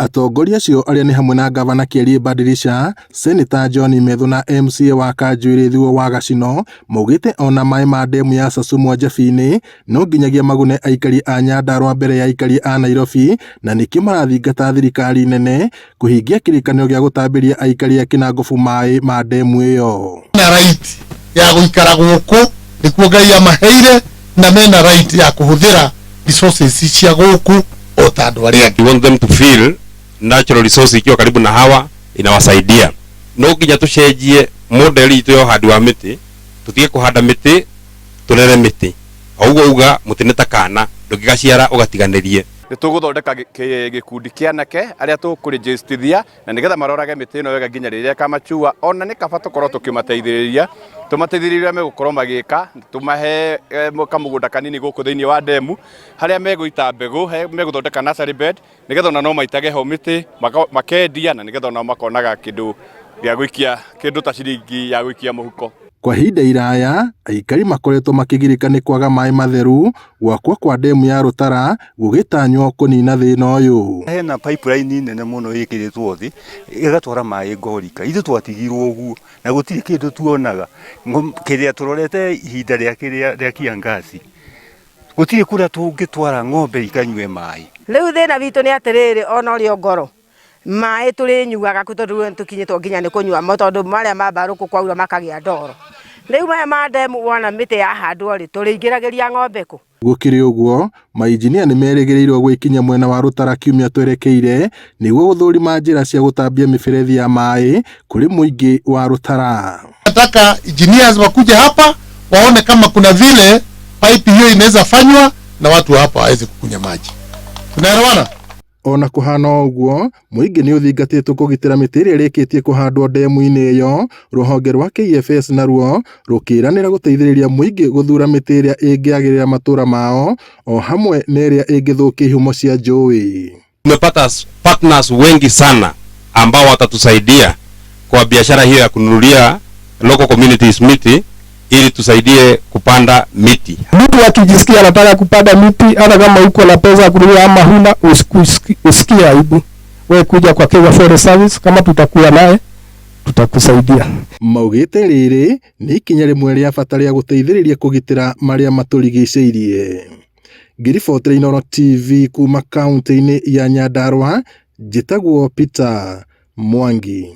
Atongoria acio arĩa nĩ hamwe na Ngavana Kĩariĩ Badilisha, Seneta John Methu na MCA wa Kanjuĩrĩ Thuo wa Gacino maugĩte ona maĩ ma ndemu ya Sasumwa Njabi-inĩ no nginyagia magune aikari a Nyandarua mbere ya aikari a Nairobi na nĩkĩo marathingata thirikari nene kũhingia kĩrĩkanĩro gĩa gũtambĩria aikari a Kinangofu maĩ ma ndemu ĩyo. Na right ya gũikara gũkũ nĩkuo Ngai amaheire na mena right ya kũhũthĩra resources cia gũkũ o ta andũ arĩa angĩ. We want them to feel natural resource ikiwa karibu na hawa inawasaidia. No nginya tucenjie model itũ ya ũhandi wa mĩtĩ, tũtige kũhanda mĩtĩ tũrere mĩtĩ. O ũguo uga mũtĩ nĩ ta kana, ndũngĩgaciara ũgatiganĩrie. Nĩ tũgũthondeka gĩkundi kĩa anake arĩa tũkũrĩnjĩstithia na nĩgetha marorage mĩtĩ ĩno wega nginya rĩrĩa ĩkamachua. Ona nĩ kaba tũkorwo tũkĩmateithĩrĩria, tũmateithĩrĩrie ũrĩa megũkorwo magĩka, tũmahe kamũgũnda kanini gũkũ thĩinĩ wa ndemu harĩa megũita mbegũ, megũthondeka nursery bed nĩgetha ona no maitage ho mĩtĩ makendia na nĩgetha onao makonaga kĩndũ gĩa gũikia, kĩndũ ta ciringi ya gũikia mũhuko. Kwa ihinda iraya aikari makoretwo makĩgirĩka nĩ kwaga maĩ matheru, gwakwo kwa ndemu ya Rũtara gũgĩtanywo kũnina thĩna ũyũ. Hena pipeline nene mũno ĩkĩrĩtwo thĩ ĩgatwara maĩ Ngorika, ithuĩ twatigirwo ũguo na gũtirĩ kĩndũ tuonaga. Kĩrĩa tũrorete ihinda rĩa kĩrĩa rĩa kiangazi, gũtirĩ kũrĩa tũngĩtwara ng'ombe ikanyue maĩ. Rĩu thĩna witũ nĩ atĩrĩrĩ, ona ũrĩa ngoro maĩ tũrĩnyuaga kũ tondũ rĩu tũkinyĩtwo nginya nĩ kũnyua mo, tondũ marĩa ma mbarũkũ kwaura makagĩa ndoro. Rĩu maya ma ndemu wona mĩtĩ yahandwo rĩ, tũrĩingĩragĩria ng'ombe kũ? Gũkĩrĩ ũguo, mainjinia nĩ merĩgĩrĩirwo gwĩkinyia mwena wa Rũtara kiumia twerekeire nĩguo gũthũrima njĩra cia gũtambia mĩberethi ya maĩ kũrĩ mũingĩ wa Rũtara. Nataka engineers wakuje hapa waone kama kuna vile pipe hiyo inaweza fanywa na watu hapa waweze kukunywa maji. Tunaelewana? Ona kũhana ũguo, mũingĩ nĩ ũthingatĩtwo kũgitĩra mĩtĩ ĩrĩa ĩrĩkĩtie kũhandwo ndemu-inĩ ĩyo, rũhonge rwa KFS naruo rũkĩranĩra gũteithĩrĩria mũingĩ gũthura mĩtĩ ĩrĩa ĩngĩagĩrĩra matũra mao o hamwe na ĩrĩa ĩngĩthũkia ihumo cia njũĩ. Tumepata partners wengi sana ambao watatusaidia kwa biashara hiyo ya kununulia local communities miti ili tusaidie kupanda miti. Mtu akijisikia anataka kupanda miti, hata kama uko na pesa ya kununua ama huna, usikie aibu. Wewe kuja kwa Kenya Forest Service, kama tutakuwa naye tutakusaidia. Maugĩte rĩrĩ nĩ ikinya rĩmwe rĩa bata rĩa gũteithĩrĩria kũgitĩra marĩa matũrigicĩirie. Ngĩribotera Inooro TV kuma kaunti-inĩ ya Nyandarua, njĩtagwo Peter Mwangi.